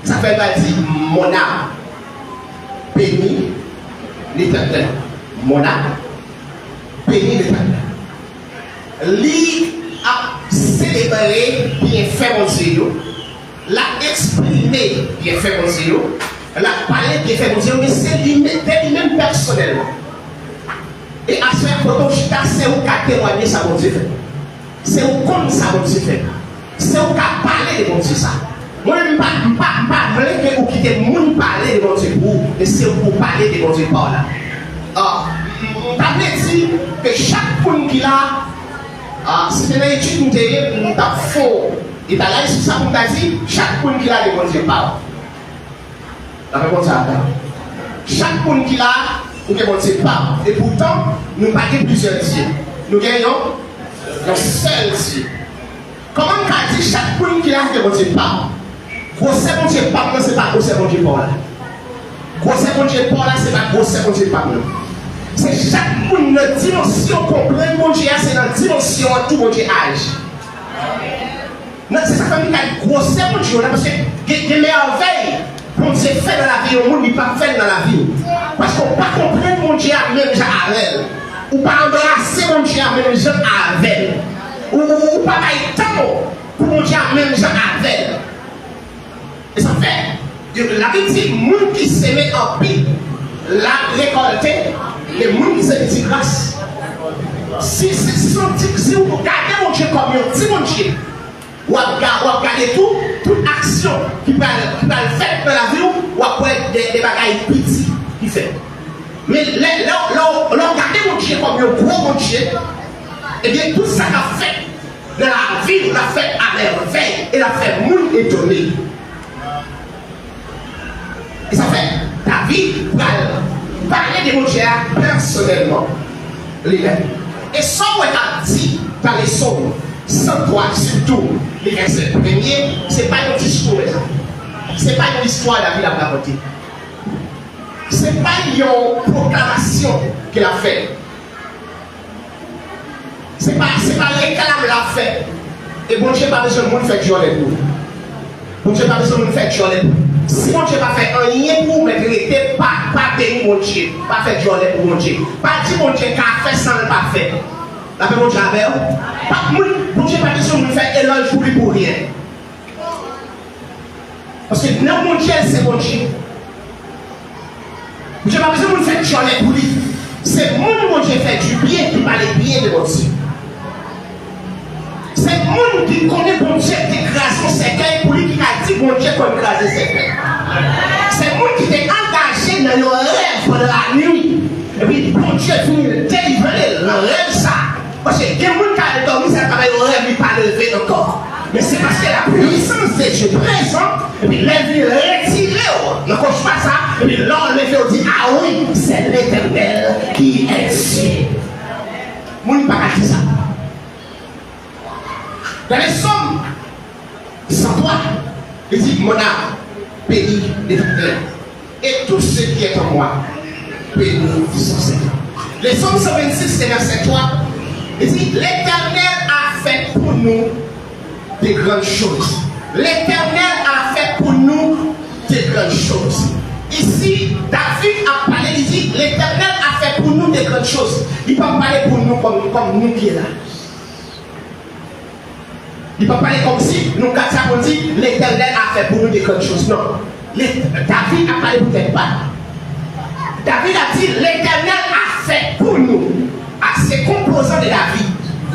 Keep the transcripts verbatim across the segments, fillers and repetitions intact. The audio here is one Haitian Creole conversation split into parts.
Sa fè l pral di, Mon âme, bénis l'Éternel. Mon âme, bénis l'Éternel. Li ap selebre byenfè Bondye yo. L ap eksprime byenfè Bondye yo. L ap pale byenfè Bondye yo, men se li menm, de li menm pèsonèlman. E aswè, kote w chita, se ou k ap temwanye sa Bondye fè. Se ou konn sa Bondye fè. Se ou k ap pale de Bondye sa. Mwen menm, m pa, m pa, m pa vle ke ou kite moun pale de Bondye pou ou, men se ou pou pale de Bondye pa w la. Ah, m, m ta vle di ke chak moun ki la, ah, si te nan etid m te ye, m t ap fè yon etalaj sou sa pou m ta di, chak moun ki la gen Bondye pa w. Lapè Bondye avè w. Chak moun ki la, ou gen Bondye pa w. Epoutan, nou pa gen plizyè Dye. Nou gen yon, yon sèl Dye. Kòman m ka di chak moun ki la gen Bondye pa w? Gwosè Bondye pa m nan, se pa gwosè Bondye pa w la. Gwosè Bondye pa w la, se pa gwosè Bondye pa m nan. Se chak moun nan dimansyon konprann Bondye a, se nan dimansyon an tou Bondye aji. Non, se sa k fè m di gade gwosè Bondye yo la, paske gen, gen mèvèy Bondye fè nan lavi yon moun, li p ap fè l nan lavi w. Paske w pa konprann Bondye a menm jan avè l. Ou pa anbrase Bondye a menm jan avè l. Ou, ou, ou pa bay tan w pou Bondye a menm jan avè l. E sa fè, Labib di, moun ki seme anpi, l ap rekòlte, men moun ki seme ti gras. Si, si, si, si, si w gade Bondye kòm yon ti Bondye, w ap ga-, w ap gade tou, tout aksyon ki pral, ki pral fèt nan lavi w, w ap wè de, de bagay piti ki fèt. Men lè, lè, lè, lè w gade Bondye kòm yon gwo Bondye, ebyen, tout sa k ap fèt nan lavi w, l ap fèt a mèvèy e l ap fè moun etone. E sa fè, David pral pale de Bondye a pèsonèlman, li menm. E sa w wè k ap di nan Sòm san twa, sitou li vèsè premye, se pa yon diskou, mezanmi. Se pa yon istwa David ap rakonte. Se pa yon pwoklamasyon ke l ap fè. Se pa, se pa reklame l ap fè. E Bondye pa bezwen moun fè djòlè pou li. Bondye pa bezwen moun fè djòlè pou li. Si Bondye pa fè anyen pou ou, mèt rete, pa, pa beni Bondye. Pa fè djòlè pou Bondye. Pa di Bondye ka fè san l pa fè. Lapè Bondye avè w. Pa moun, Bondye pa bezwen moun fè elòj pou li pou ryen. Paske nan Bondye, se Bondye. Bondye pa bezwen moun fè djòlè pou li. Se moun Bondye fè dibyen ki pale byen de Bondye. Se moun ki konnen Bondye te kraze yon sèkèy pou li ki ka di Bondye konn kraze sèkèy. Se moun ki te angaje nan yon rèv pandan lannuit. Epi Bondye vini delivre l nan rèv sa. Paske gen moun k al dòmi, sa travay yon rèv, li pa leve ankò. Men se paske la puissance de Dieu prezan, epi lè l vini retire w nan kochma sa, epi lè w leve, w di, ah wi, c'est l'Éternel qui est Dieu. Moun pa ka di sa. Gade Sòm san twa, li di, Mon âme, bénis l'Éternel, et tout ce qui est en moi, bénis son Seigneur. Le Sòm san vennsis, vèsè twa, li di, L'Éternel a fait pour nous de grandes choses. L'Éternel a fait pour nous de grandes choses. Isi, David ap pale, li di, L'Éternel a fait pour nous de grandes choses. Li pa pale pou nou kòm, kòm nou ki la. Li pa pale kòmsi nou ka sa pou di, Letènèl a fè pou nou de grann choz. Non. Le, David ap pale pou tèt pa l. David ap di, Letènèl a fè pou nou. A, se konpozan de lavi,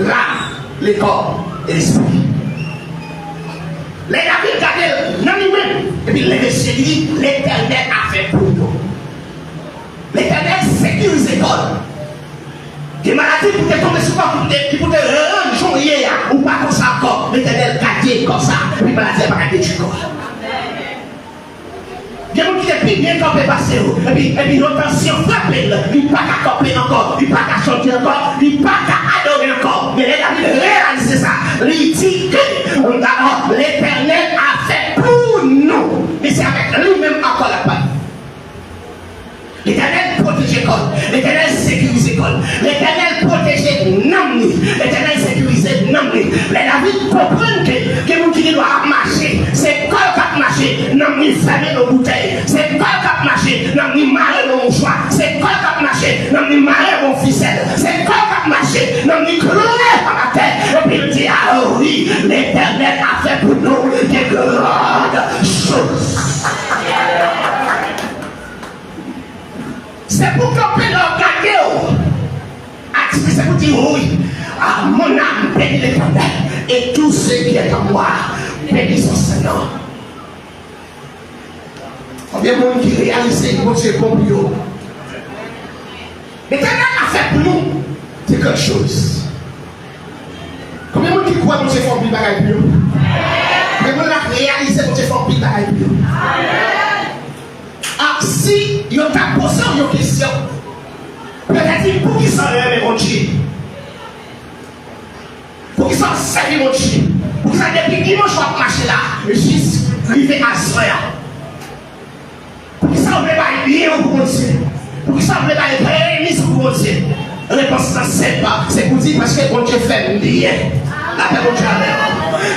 lam, lekò e lespri. Lè David gade l nan li menm, epi l leve zye, li di, Letènèl a fè pou nou. Letènèl sekirize kò l. Gen maladi pou te tonbe sou kò, ki pou te, ki pou te rann jan w ye a, ou pa konsa ankò. Letènèl gade kò sa, epi maladi a pa ka detwi kò a. Gen moun ki te pi byen kanpe pase w, epi, epi yon tansyon frape l, li pa ka kanpe ankò, li pa ka chante ankò, li pa ka adore ankò. Men lè David reyalize sa, li di ke, Letènèl a fè pou nou. Men se avèk li menm ankò l ap pale. Letènèl pwoteje kò l. Letènèl sekirize kò l. Letènèl pwoteje nanm li. Letènèl sekirize nanm li. Lè David konprann ke gen moun ki gen dwa ap mache, se kò l k ap mache, nanm li Li fèmen nan bouteille. Se kò l k ap mache, nanm li mare nan mouchwa. Se kò l k ap mache, nanm li mare nan fisèl. Se kò l k ap mache, nanm li kloure anba tè. Epi l di, ah wi, Letènèl a fè pou nou de grandes choses. Se pou kanpe la w gade w. Ak se pou di wi. Ah, mon âme bénit l'Éternel, et tout ce qui est en moi bénisse son Saint nom. Konbyen moun ki reyalize Bondye bon pou yo? Letènèl la fè pou nou de grandes choses. Konbyen moun ki kwè Bondye fè anpil bagay pou yo? Konbyen moun la reyalize Bondye fè anpil bagay pou yo? Ah, si yo ta poze w yon kesyon, yo ta di, poukisa w renmen Bondye? Poukisa w sèvi Bondye? Poukisa depi dimanch w ap mache la, jis rive aswè a? Poukisa w vle bay byen w pou Bondye? Poukisa w vle bay premis w pou Bondye? Repons lan senp, se pou di, paske Bondye fè m byen. Lapè Bondye avè w.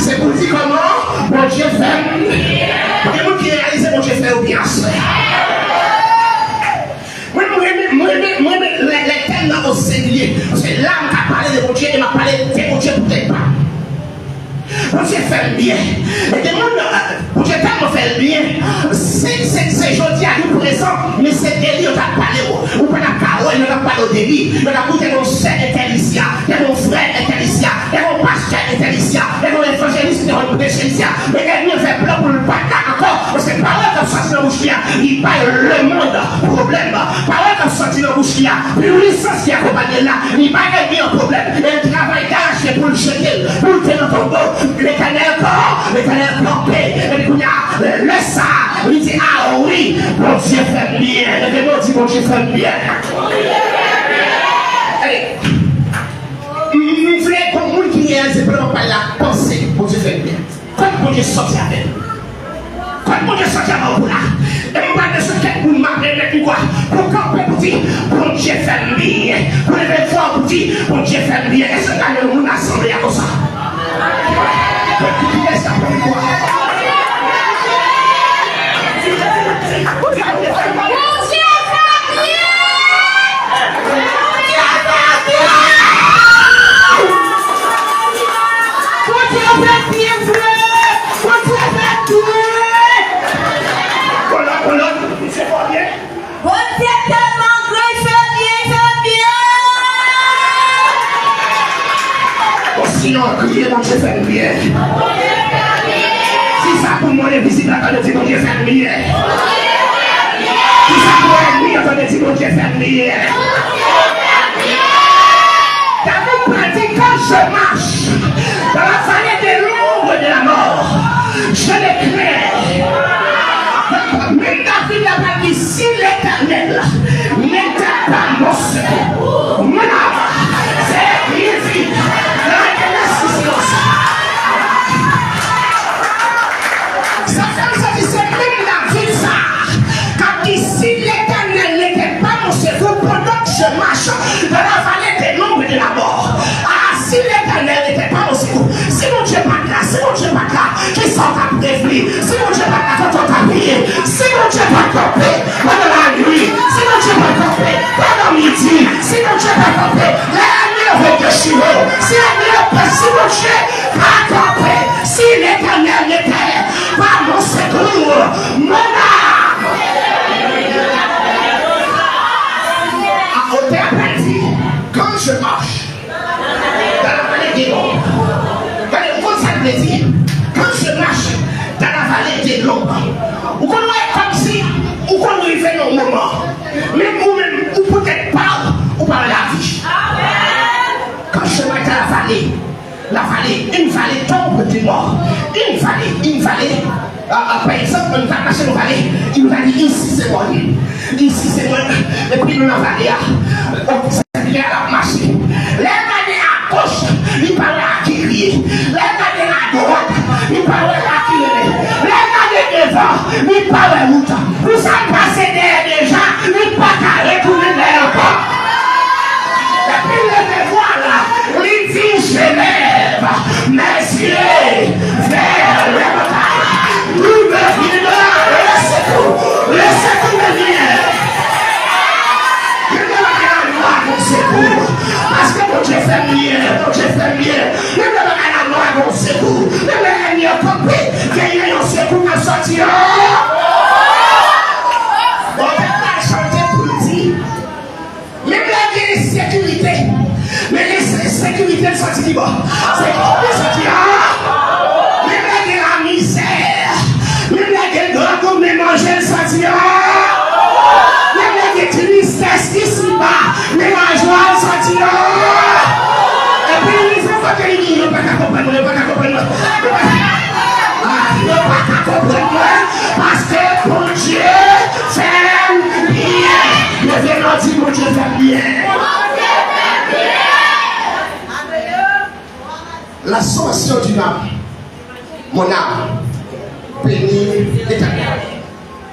Se pou di kòman Bondye fè m byen. Gen moun ki reyalize Bondye fè yo byen aswè. Mwen, mwen renmen, mwen renmen, mwen renmen lè, lè tèm nan o senglye. Paske la, m ka pale de Bondye e m ap pale de Bondye poutèt pa m. Bondye fè m byen. E gen moun, Bondye tèlman fè l byen, se, se, se jodi a li prezan, men se de li yo t ap pale w. Ou pa t ap ka wè l, yo t ap pale w de li. Yo t ap di, te gen yon sè entèl isi a, te gen yon frè entèl isi a, te gen yon pastè entèl isi a, te gen yon evanjelis ki te konn preche isi a. Men ènmi an fè plan pou l pa t la ankò, paske pawòl k ap sòti nan bouch li a, li bay lemonn pwoblèm. Pawòl k ap sòti nan bouch li a, pwisans ki akonpanye l la, li bay ènmi an pwoblèm. E l travay dache pou l jete l, pou l te nan tonbo. Letènèl kanpe, Letènèl kanpe. Epi kounye a, lè sa a, li di, ah wi, Bondye fè m byen. Leve men w, di, Bondye fè m byen. Ey, m, m vle pou moun ki reyalize plan pa l la panse Bondye fè l byen. Kot Bondye sòti avè l? Kot Bondye sòti avè w pou la? E m pral bezwen kèk moun m ap remèt m kwa pou kanpe pou di, Bondye fè m byen. Pou leve vwa w pou di, Bondye fè m byen. Èske n ka leve moun nan asanble a konsa? Kilès k ap pran kwa? Bondye fè byen! Bondye fè byen! Bondye fè byen vre! Bondye fè byen! Kolòn, kolòn, se fò byen. Bondye tèlman gran, li fè byen, li fè byen. Osinon, kriye, Bondye fè m byen. Kisa pou mwen envizib la, tande di, Bondye fè m byen. Kisa pou ènmi an, tande di, Bondye fè m byen. David pral di, quand je marche dans la vallée de l'ombre de la mort, je ne crains. Menm David la pral di, si Letènèl n'était pas mon secours, mon âme serait bien vite dans la détresse. Sa fè m santi se menm David sa a k ap di, si Letènèl n'était pas mon secours, pendant que je marche dans la vallée de l'ombre de la mort. Ah, si Letènèl n'était pas mon secours, si Bondye pa t la, si Bondye pa t la, kisa w t ap prevni? Si Bondye pa t la, kote w t ap ye? Si Bondye pa kanpe pandan lannuit, si Bondye pa kanpe pandan midi, si Bondye pa kanpe lè ènmi yo vle dechire w, si ènmi yo pè, si Bondye pa kanpe, si Letènèl n'était pas mon secours, mon âme. A otè a pral di, quand je marche dans la vallée de l'ombre. Gade, ou konn sa l vle di? Quand je marche dans la vallée de l'ombre. Ou konn wè kòmsi ou konn rive nan yon moman, menm ou menm, ou poutèt pa w, ou pa wè lavi. Quand je marche dans la vallée, la vallée, une vallée d'ombre de mort. Une vallée, une vallée. Ah, ah, pa egzanp, nou ta mache nan vale, nou ta di, isi se mòn. Isi se mòn. Epi nou nan vale a. Sèvitè a ap mache. Lè l gade agoch, li pa wè a ki kriye. Lè l gade adwat, li pa wè a ki rele. Lè l gade devan, li pa wè wout. Pou sa l pase dèyè deja, li pa ka retounen dèyè ankò. Epi l leve vwa l, li di, je lève mes yeux vers les montagnes. D'où me viendra le Bon, pèp la chante pou l di, menm lè gen ensekirite, men ensekirite l soti ki bò? Se kote l soti a. Menm lè gen lamizè, menm lè gen grangou, men manje l soti a. Menm lè gen tristès isi ba, men lajwa l soti a. Epi li rive kote li di, yo pa ka konprann mwen, yo pa ka konprann mwen. Yo pa ka konprann mwen, paske Bondye fè m byen. Leve men w, di, Bondye fè m byen. La sommation d'une âme, mon âme, bénis l'Éternel.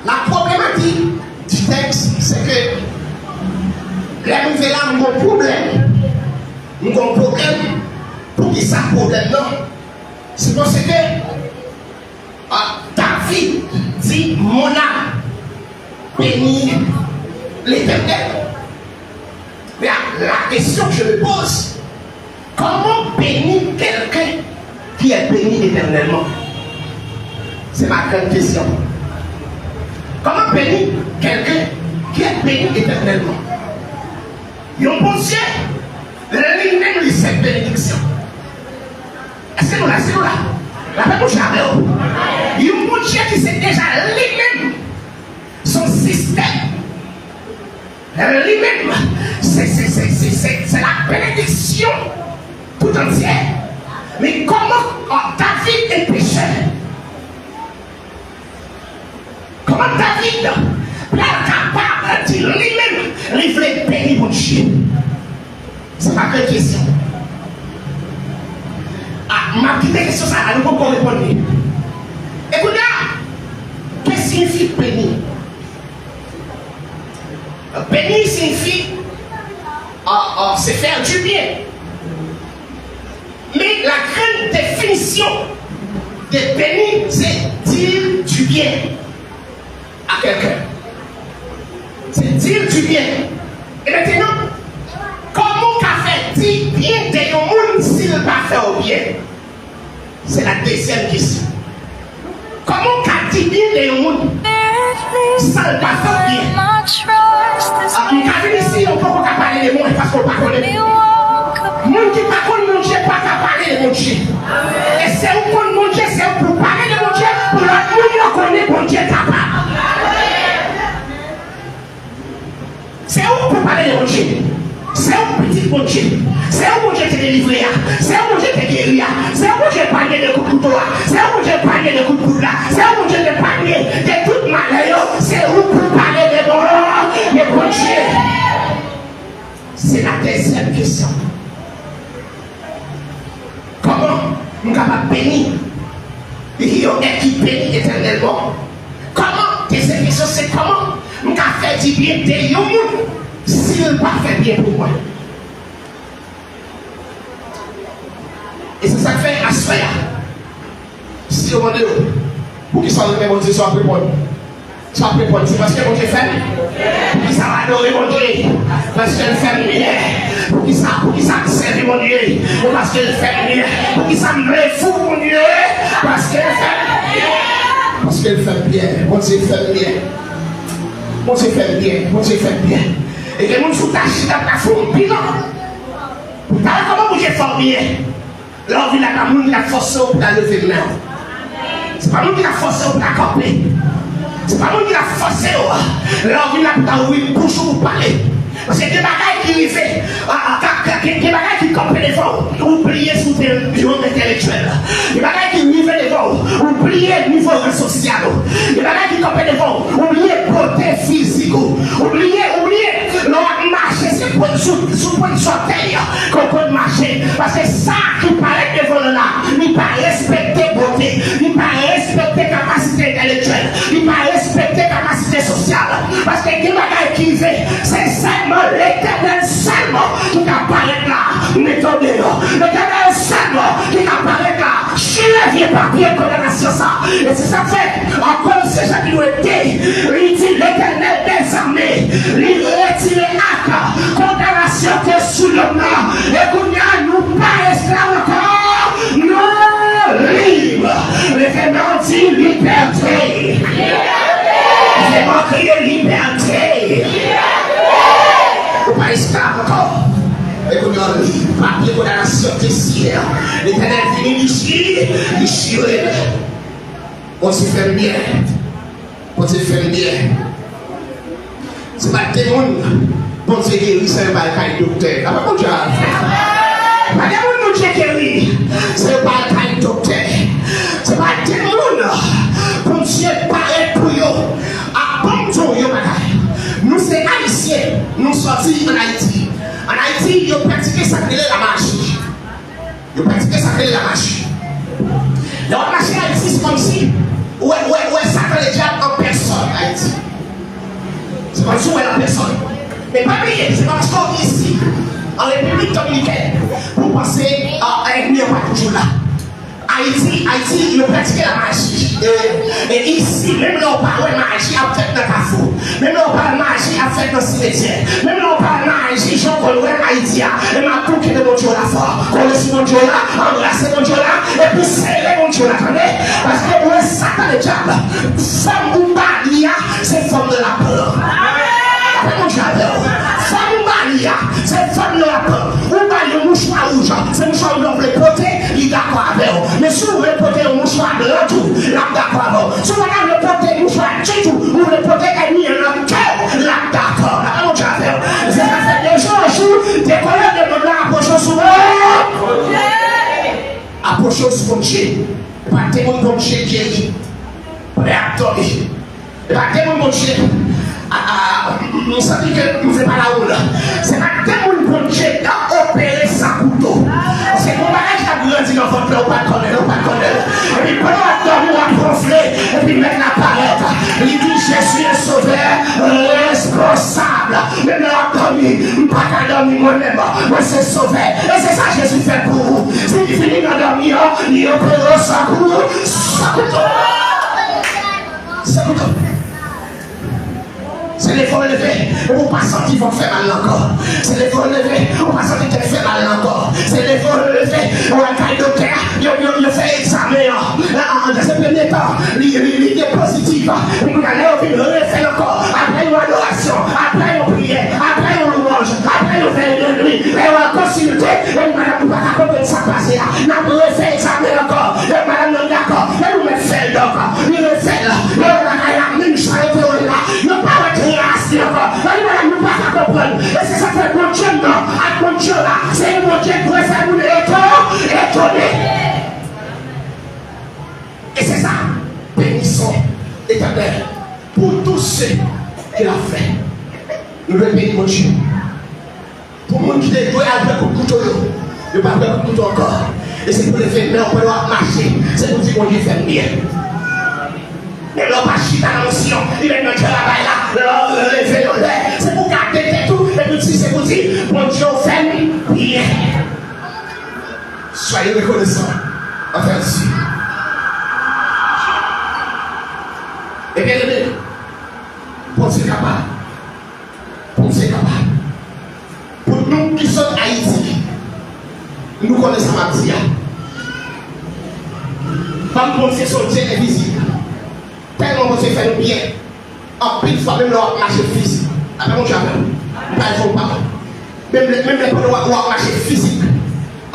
La problématique du texte, c'est que lè m rive la, m gon pwoblèm. M gon pwoblèm. Poukisa pwoblèm nan? Se paske, ah, David di, mon âme, bénis l'Éternel. Mais la question que je me pose, comment bénir quelqu'un qui est béni éternellement? C'est ma grande question. Comment bénir quelqu'un qui est béni éternellement? Yon Bondye, li menm, li se benediksyon. Èske nou la? Èske nou la? Lapè Bondye avè w. Yon Bondye ki se deja li menm, se yon sistèm. Li menm, se, se, se, se, se, se la benediksyon tout antyè. Men kòman, ah, David, yon pechè, kòman David pral kapab di li menm li vle beni Bondye? Se pa vrè kesyon. Ah, m ap kite kesyon sa a, nou poko reponn li. E kounye a, ke siyifi beni? Beni siyifi, ah, ah, se fè di byen. Men la grande définition de béni, c'est dire du bien à quelqu'un. C'est dire du bien. E mentnan, kòman w ka fè di byen de yon moun si l pa fè w byen? Se la dezyèm kesyon. Kòman w ka di byen de yon moun san l pa fè w byen? Ah, m ka vin isi, ou poko ka pale de mwen paske w pa konnen. Moun ki pa konn Bondye pa ka pale de Bondye. E se ou konn Bondye, se ou pou pale de Bondye, pou lòt moun yo konnen Bondye kapab. Se ou pou pale de Bondye. Se ou pitit Bondye. Se ou Bondye te delivre a. Se ou Bondye te geri a. Se ou Bondye epanye de kout kouto a. Se ou Bondye epanye de kout poud la. Se ou Bondye te epanye de tout malè yo. Se ou pou pale de bon, de Bondye. Se la dezyèm kesyon. Kòman m kapab beni yon èt ki beni etènèlman? Kòman, dezyèm kesyon, se kòman m ka fè di byen de yon moun si l pa fè byen pou mwen? E se sa k fè aswè a, si yo mande w, poukisa w renmen Bondye, sa w ap reponn. Sa w ap reponn, se paske Bondye fè m. Poukisa w adore Bondye? Paske l fè m byen. Poukisa, poukisa m sèvi Bondye? Bon, paske l fè m byen. Poukisa m vle fou Bondye? Paske l fè m byen. Paske l fè m byen. Bondye fè m byen. Bondye fè m byen. Bondye fè m byen. E gen moun sou ta chita, ta fè yon bilan pou ta wè kòman Bondye fè w byen. Lè w vin la, pa moun ki t ap fòse w pou ta leve men w. Se pa moun ki t ap fòse w pou ta kanpe. Se pa moun ki t ap fòse w, lè w vin la, pou ta ouvri bouch ou pou pale. Paske gen bagay ki rive, a, a, ka, ka, gen, gen bagay ki kanpe devan w. Ou bliye si w te yon entelektyèl. Gen bagay ki rive devan w. Ou bliye nivo rang sosyal ou. Gen bagay ki kanpe devan w. Ou bliye bote fizik ou. Ou bliye, ou bliye lè w ap mache, se pwen sou, sou pwen sòtèy ke w konn mache. Paske sa ki parèt devan w la, li pa respekte bote, li pa respekte kapasite entèlektyèl, li pa respekte kapasite sosyal. Paske gen bagay ki rive, se sèlman Letènèl sèlman ki ka parèt la, mete w deyò. Letènèl sèlman ki ka parèt la, chire vye papye kondanasyon sa. E se sa k fè, an Kolose chapit de, li di, Letènèl dèzame, li retire ak kondanasyon ki te sou lòm nan. E kounye a, nou pa esklav ankò, nou lib. Leve men w, di, lib. Libète! Fè mwen kriye libète! Ou pa esklav ankò. E kounye a, li, papye kondanasyon te siyen an. Letènèl vini, li chire, li chire. Bondye fè m byen. Bondye fè m byen. Se pa de moun Bondye geri san yo pa al kay doktè. Apa Bondye a fè? Pa de moun Bondye geri san yo pa al kay doktè. Se pa de moun Bondye parèt pou yo. A, ban m di w yon bagay. Nou se Ayisyen, nou sòti ann Ayiti. Ann Ayiti, yo pratike sa k rele lamaji. Yo pratike sa k rele lamaji. Lè w ap mache Ayiti, se kòmsi ou wè, ou wè, ou wè Satan Ledyab an pèsòn Ayiti. Se kòmsi ou wè l an pèsòn. Men pa bliye, se pa paske w isi, an Repiblik Dominikèn, pou w panse, a, ènmi an pa toujou la. Ayiti, Ayiti, yo pratike lamaji. E, e isi, menm lè w pa wè maji ap fèt nan Kafou, menm lè w pa wè maji ap fèt nan simetyè, menm lè w pa wè maji jan w konn wè l Ayiti a, e m ap di w kenbe Bondye w la fò. Kole sou Bondye w la, anbrase Bondye w la, epi sere Bondye w la, tande. Paske ou wè Satan Ledyab, fòm ou ba li a, se fòm nan lapè. Apa Bondye avè w? Fòm ou ba li a, se fòm nan lapè. Ou ba li yon mouchwa wouj, se mouchwa wouj la w vle pote, li dakò avè w. Men si w vle pote yon mouchwa blan tou, l ap dakò avè w. Si w pa ta vle pote mouchwa ditou, ou vle pote ènmi an nan kè w, l ap dakò. Apa Bondye avè w? Se sa k fè de jou an jou, de kolè de mond la apwoche w sou Bondye. Apwoche w sou Bondye. E pa de moun Bondye geri pandan y ap dòmi. E pa de moun Bondye, a, a, m santi ke m vle pale a ou la. Se pa de moun Bondye ka opere san kouto. Se gon bagay ki ap grandi nan vant la, ou pa t konnen l, ou pa t konnen l. Epi pandan w ap dòmi, w ap wonfle, epi Mèt la parèt. Li di, Je suis un sauveur responsable. Menm lè w ap dòmi, m pa ka dòmi mwen menm. Mwen se sovè. E se sa Jezi fè pou ou. Si li vini nan dòmi an, li opere w san kou, san kouto. San kouto. Se leve w leve, epi w pa santi vant fè mal la ankò. Se leve w leve, ou pa santi tèt fè mal la ankò. Se leve w leve, ou al kay doktè a, yo, yo, yo fè egzamen an. Nan, nan, nan, nan premye tan, li, li, li te pozitif. Men kounye a, lè yo vin refè l ankò, apre yon adorasyon, apre yon priyè, apre yon lwanj, apre yon vèy de nwi, lè yo al konsilte, epi madanm nou pa ka konprann sa k pase a. N ap refè egzamen ankò. Epi madanm nan dakò. Epi nou mèt fè l donk. Li refè l. Yo wè bagay la, menm jan yo te wè l la. Yo pa wè tras li ankò. Epi madanm nou pa ka konprann. E se sa k fè Bondye m nan ak Bondye w la, se yon Bondye k refè moun eto-, etone. E se sa, bénissons l'Éternel pour tout ce qu'il a fait. Nou dwe beni Bondye. Pou moun ki te dwe al pran kout kouto yo, yo pa pran kout kouto ankò. E se pou leve men w pandan w ap mache, se pou di Bondye fè m byen. Men lè w pa chita nan onksyon, li menm nan travay la, lè w leve yon lè, se pou gade tèt ou, epi di, se pou di, Bondye w fè m byen. Soyez reconnaissants envers Dieu. E byen eme, Bondye kapab. Bondye kapab. Pou nou ki sot Ayiti, nou konnen sa m ap di a. Ban m Bondye se yon Dye envizib. Tèlman Bondye fè nou byen. Anpil fwa, menm lè w ap mache fizik, apa Bondye avè w. M pa di w pa. Menm lè, menm lè pandan w ap, w ap mache fizik,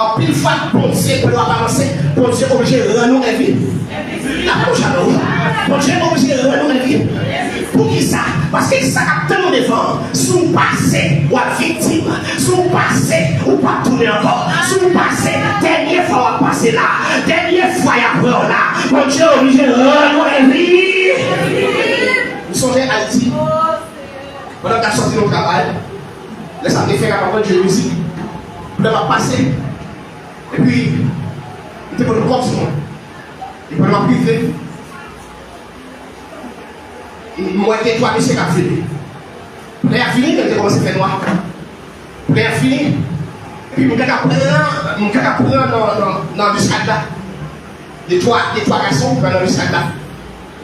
anpil fwa, Bondye, pandan w ap avanse, Bondye oblije rann ou envizib. Apa Bondye avè w. Bondye oblije rann ou envizib. Poukisa? Paske sa k ap tann ou devan an, si w pase, w ap viktim. Si w pase, ou p ap tounen ankò. Si w pase, dènye fwa w ap pase la. Dènye fwa y ap wè w la. Bondye oblije rann ou envizib. M sonje Ayiti, pandan m t ap sòti nan travay, lè sa te fè, m ap tande jwe mizik, pandan m ap pase, epi m te pote kòb sou mwen. Epi pandan m ap rive, m, m wè de twa mesye k ap vini. Lè y ap vini, lè te kòmanse fè nwa. Lè y ap vini, epi m gentan pran, m gentan pran nan, nan, nan embuscade la. De twa, de twa gason pran nan embuscade la.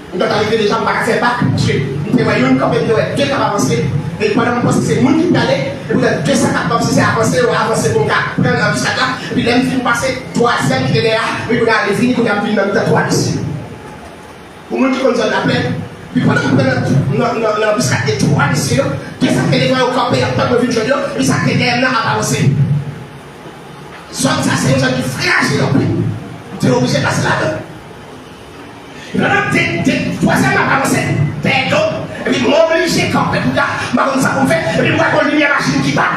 M gentan rive deja, m pa ka fè bak, paske m te wè youn kanpe, m te wè de k ap avanse. E pandan m panse se moun ki prale, epi lè de sa k ap avanse, se avanse, yo avanse pou m ka pran nan embuscade la. Epi lè m fin pase twazyèm ki te dèyè a, epi kounye a li vini, kounye a m vin nan mitan twa mesye. Moun ki konn zòn la plè. Epi pandan m pran nan, nan, nan, nan bis la, gen twa mesye yo, gen sa k te devan yo kanpe, y ap tann mwen vin jwenn yo, epi sa k te dèyè m nan ap avanse. Zòn sa se yon zòn ki frajil anpil. M te oblije pase ladan. Epi pandan de, de, twazyèm nan ap avanse dèyè do m, epi m oblije kanpe kounye a, m pa konn sa pou m fè, epi m wè gon limyè machin ki bat.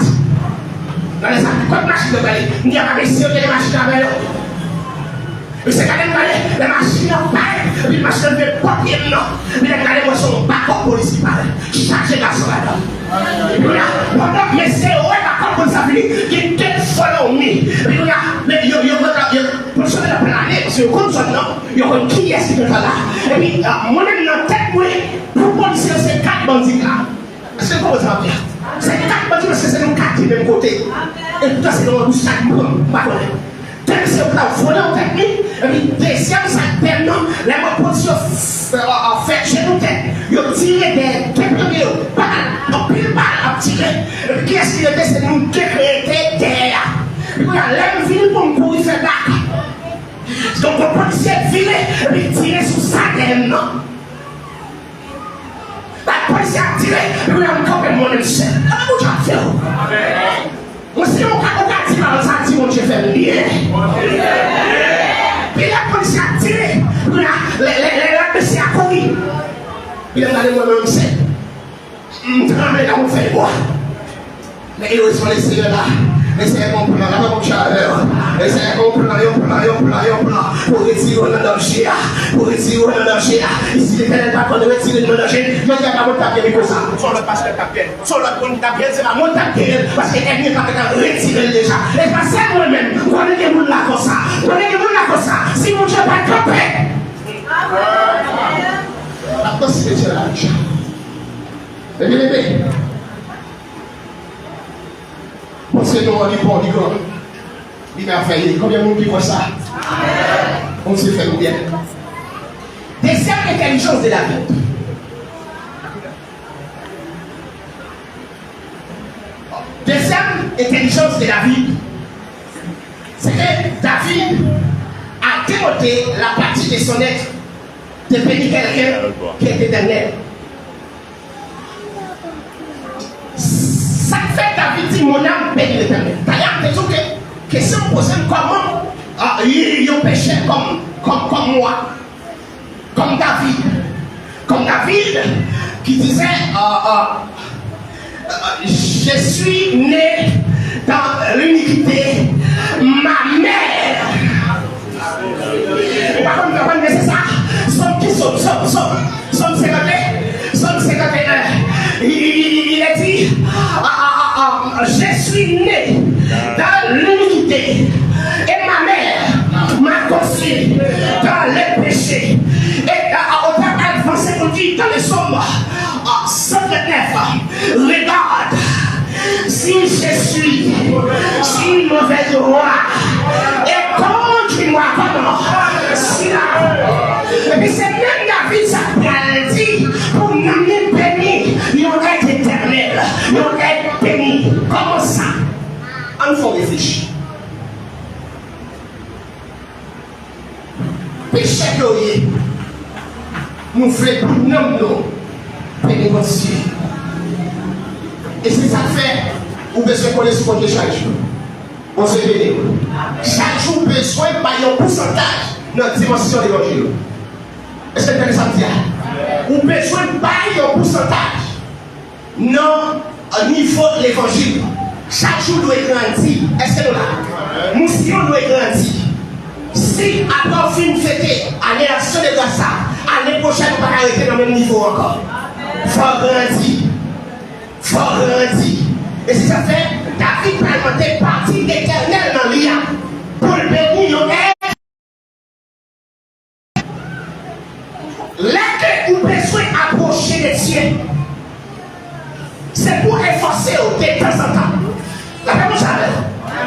Nan lè sa, kot machin yo prale? M di a mesye yo te gen machin avè yo. Misye gade m gade, lè machin nan parèt, epi machin nan rive bò pye m nan. Epi lè m gade, m wè se yon bakòp polis ki parèt, chaje gason ladan l. Epi kounye a, pandan mesye yo wè bakòp polis la vini, gen de follow me. Epi kounye a, men yo, yo, yo, yo, polis yo te nan plane, paske yo konn zòn nan, yo konn kiyès ki gentan la. Epi, ah, mwen menm nan tèt mwen, pou polisye yo se kat bandi k la. Èske w konprann sa m ap di a? Se kat bandi, paske se nou kat ki menm kote. E poutan se nan yon bouch chak m pran, m pa konnen. De mesye yo ta vole nan tèt li, epi dezyèm sa k te nan, lè mwen polis yo f-, f-, fè jenou tèt, yo tire dèyè de pye yo, bal, anpil bal ap tire. Epi kiyès ki rete? Se nou de k rete dèyè a. Epi kounye a, lè m vini pou m kouri fè bak, donk yon polisye vire, epi tire sou sa dèyè m nan. Lè polisye ap tire, epi lè m kanpe, mwen menm sèl. Lè m ap fè w. Mwen, si ou ka, ou ka di pawòl sa, di Bondye fè m byen. Epi lè polisye ap tire, epi lè, lè, lè, lè, lè mesye a kouri. Epi lè m gade mwen menm sèl. M tranble tankou fèy bwa. Men erezman, Lesenyè la, Lesenyè gon plan, la pa gon chalè. Lesenyè gon plan, yon plan, yon plan, yon plan pou retire w nan danje a, pou retire w nan danje a. E si Letènèl pa konn retire nou nan danje, jodi a pa moun k ap gen mikwo sa. Se yon lòt pastè k ap gen, se yon lòt moun ki t ap gen, se pa mwen k t ap gen l, paske ènmi an t ap gentan retire l deja. E pa sèl mwen menm, konnen gen moun la konsa, konnen gen moun la konsa, si Bondye pa t kanpe. N ap konsidere la deja. Ebyen, ebyen. Paske non an li bon, li gran. Li mèvèye. Konbyen moun ki kwè sa? Bondye fè nou byen. Dezyèm entèlijans de David. Dezyèm entèlijans de David, se ke David a dewote la pati de son èt de beni kèlken ki est éternel. Sa k fè David di, mon âme bénit l'Éternel. Dayè, m te di w ke kesyon m poze m, kòman, ah, yon pechè kòm, kòm, kòm mwen, kòm David, kòm David ki dizè, ah, ah, je suis né dans l'iniquité, ma mère. Ou pa konn, konprann mesye sa? Sòm ki sòm, sòm, sòm, sòm senkant, sòm senkant e en. Il, il, il, il est dit, ah, ah, ah, ah, je suis né dans l'iniquité, et ma mère m'a conçu dans les péchés. Et, ah, ah, ou pa ka avanse pou di dans le psaume, ah, cent trente-neuf, regarde, si je suis sur une mauvaise voie, et conduis-moi comment? Si la. Epi se menm David sa k pral di pou nanm li beni, yon èt etènèl, yon èt beni. Kòman sa? Ann fè w reflechi. Pechè ke w ye, nou vle pou nanm nou beni Bondye. E se sa k fè ou bezwen kole sou Bondye chak jou. Bondye beni w. Chak jou ou bezwen bay yon pousantaj nan dimansyon levanjil ou. Èske n tande sa m di a? Ou bezwen bay yon pousantaj nan nivo levanjil. Chak jou dwe grandi. Èske nou la? Misyon dwe grandi. Si apre w fin fete ane aksyon de gras sa, ane pwochèn ou pa ka rete nan menm nivo ankò. Fò w grandi. Fò w grandi. E se sa k fè David pral mande pati etènèl nan li a pou l beni yon èt. Lè ke ou bezwen apwoche de Dye, se pou efòse w detanzantan. Lapè Bondye avè w.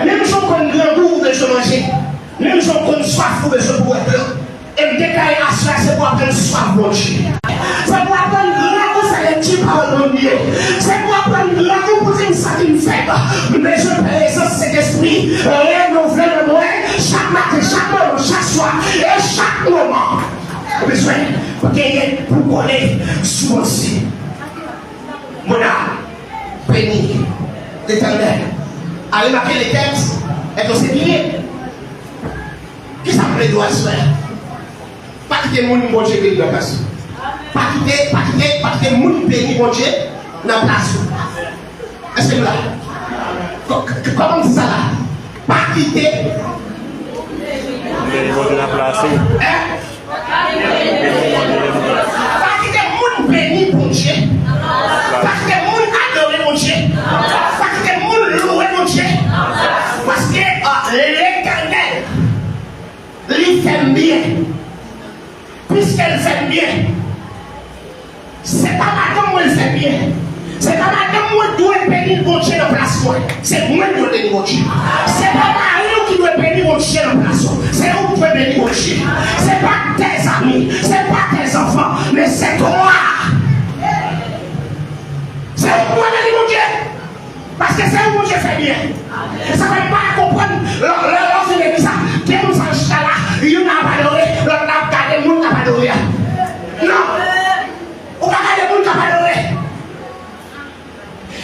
Menm jan w konn grangou, ou bezwen manje. Menm jan w konn swaf, ou bezwen bwè dlo. E m deklare aswè a, se pou w aprann swaf Bondye. Se pou w aprann grangou, sa vle di pawòl Bondye. Se pou w aprann grangou pou di m santi m fèb. M bezwen prezans Sentespri renouve nan mwen chak maten, chak moman, chak swa e chak moman. Ou bezwen Genyen pou kole sou mwen si. Mon âme bénit l'Éternel. A remake le tèks, èske se byen? Kisa m vle di w aswè? Pa kite moun Bondye beni nan plas ou. Pa kite, pa kite, pa kite moun beni Bondye nan plas ou. Èske nou la? Kò-, k-, kòman m di sa la? Pa kite. Beni Bondye nan plas ou. Hein? Pa kite moun beni Bondye. Pa kite moun adore Bondye. Pa kite moun louwe Bondye. Paske, ah, Letènèl, li fè m byen. Piske l fè m byen, se pa madanm mwen l fè byen. Se pa madanm mwen dwe beni Bondye nan plas mwen. Se mwen ki dwe beni Bondye. Se pa mari w ki dwe beni Bondye nan plas ou. Se ou ki dwe beni Bondye. Se pa tes amis, se pa tes enfants, men se toi. Se ou ki dwe beni Bondye. Paske se ou Bondye fè byen. E sa fè m pa ka konprann, lè, lè, lè w fin legliz la, de moun sa yo chita la, youn ap adore, lòt la ap gade moun k ap adore a. Non. Ou pa gade moun k ap adore.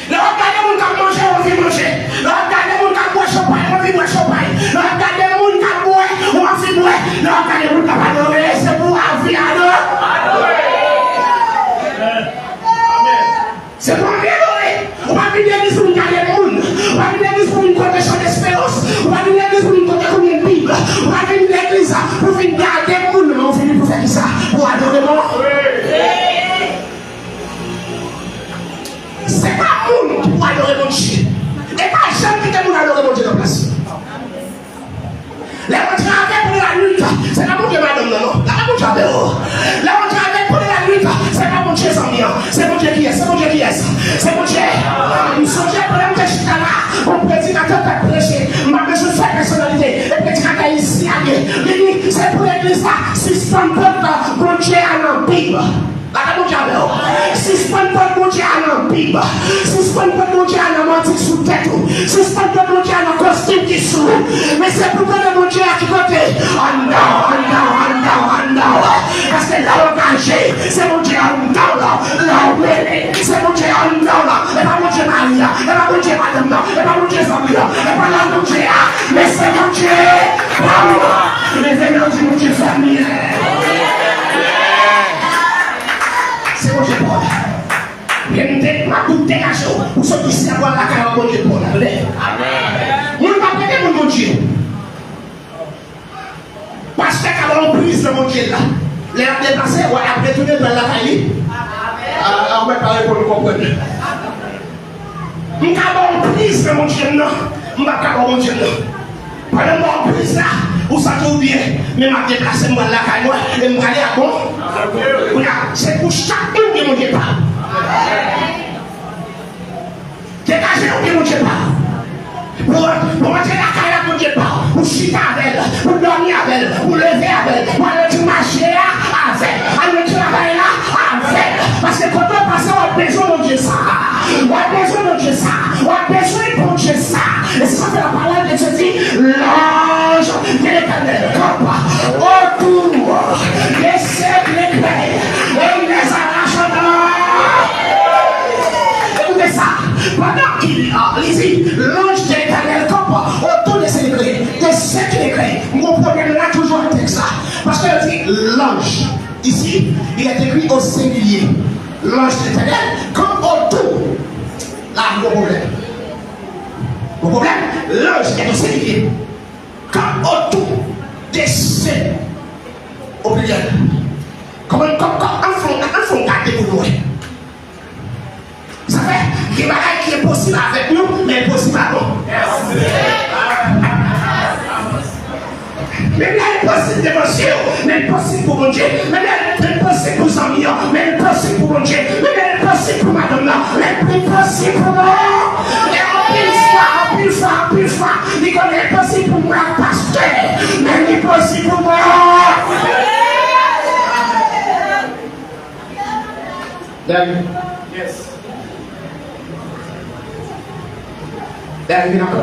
Lè w ap gade moun k ap manje, w anvi manje. Lè w ap gade moun k ap bwè chanpay, w anvi bwè chanpay. Lè w ap gade moun k ap bwè, w anvi bwè. Lè w ap gade moun k ap adore, se pou w anvi adore. Amen. Se pou w anvi adore. Ou pa vin legliz pou vin gade moun. Ou pa vin legliz pou vin kote chan desperans. Ou pa vin legliz pou vin kote konbyen Bib. Ou pa vin legliz pou vin gade moun, men ou vini pou fè kisa? Pou adore moun. Se pa moun ki pou adore Bondye. E pa janm kite moun adore Bondye nan plas ou. Lè w antre avè l pandan lannuit, se pa Bondye madanm nan, non. La pa Bondye avè w. Lè w antre avè l pandan lannuit, se pa Bondye zanmi an. Se Bondye kiyès? Se Bondye kiyès? Se Bondye. M sonje pandan m te chita la, yon predikatè t ap preche. M pa bezwen fè pèsonalite. E predikatè isi a ye. Li di, se pou legliz la sispann pot Bondye a nan Bib. Gade Bondye avè w. Sispann pot Bondye a nan Bib. Sispann pot Bondye a nan manti k sou tèt ou. Sispann pot Bondye a nan kostim ki sou ou. Men se pou tande Bondye a ki kote? Anndan, anndan, anndan, anndan. Paske lè w angaje, se Bondye anndan w la, la w rele. Se Bondye anndan w la. E pa Bondye mari a. E pa Bondye madanm nan. E pa Bondye zanmi an. E pa la Bondye a. Men se Bondye pa w. Leve men w di Bondye fè m byen. Se Bondye pa w. Men m te, m ap di w degaje w. Ou sot isi a pou al lakay ou, Bondye pa w la, tande. Amen. Moun pa prete moun Bondye. Pastè ka ba w priz nan Bondye la. Lè y ap deplase, w ap retounen pral lakay li. A, a, ou mèt pa reponn, ou konprann. M ka ba w priz nan Bondye m nan. M p ap ka ba w Bondye m nan. Pandan m ba w priz la, ou santi w byen, men m ap deplase, m pral lakay mwen, e m prale ak bon. Kounye a, se pou chak moun gen Bondye pa l. Degaje w gen Bondye pa w. Pou, pou antre lakay la, Bondye pa w. Pou chita avè l, pou dòmi avè l, pou leve avè l, pou al nan ti mache a avè l, al nan travay la avè l. Paske kote w pase, w ap bezwen Bondye sa. W ap bezwen Bondye sa. W ap bezwen Bondye sa. E se sa k fè lapawòl de Dye di, l'ange de l'Éternel campe autour de ses bienfaits et il les arrache en. Ekoute sa. Pandan ki, ah, li di, l'ange de l'Éternel campe autour de ses bienfaits, de ses bienfaits. M gon pwoblèm la toujou ak tèks la. Paske yo di, l'ange. Ici, il est écrit au singulier. L'ange de l'Éternel campe autour. La, m gon pwoblèm. Gon pwoblèm, l'ange est au singulier. Campe autour de ses, au pluriel. Kòman, kòman, kòman, ann fè, ann fè yon gade pou nou wè. Sa fè, gen bagay ki enposib avèk nou, men enposib avè w. Menm lè l enposib devan je w, men l posib pou Bondye. Menm lè l enposib pou zanmi an, men l posib pou Bondye. Menm lè l enposib pou madanm nan, men l posib pou mwen. E anpil fwa, anpil fwa, anpil fwa, li konn enposib pou mwen ak pastè, men li posib pou mwen. Dènye. Dènye, vin ankò.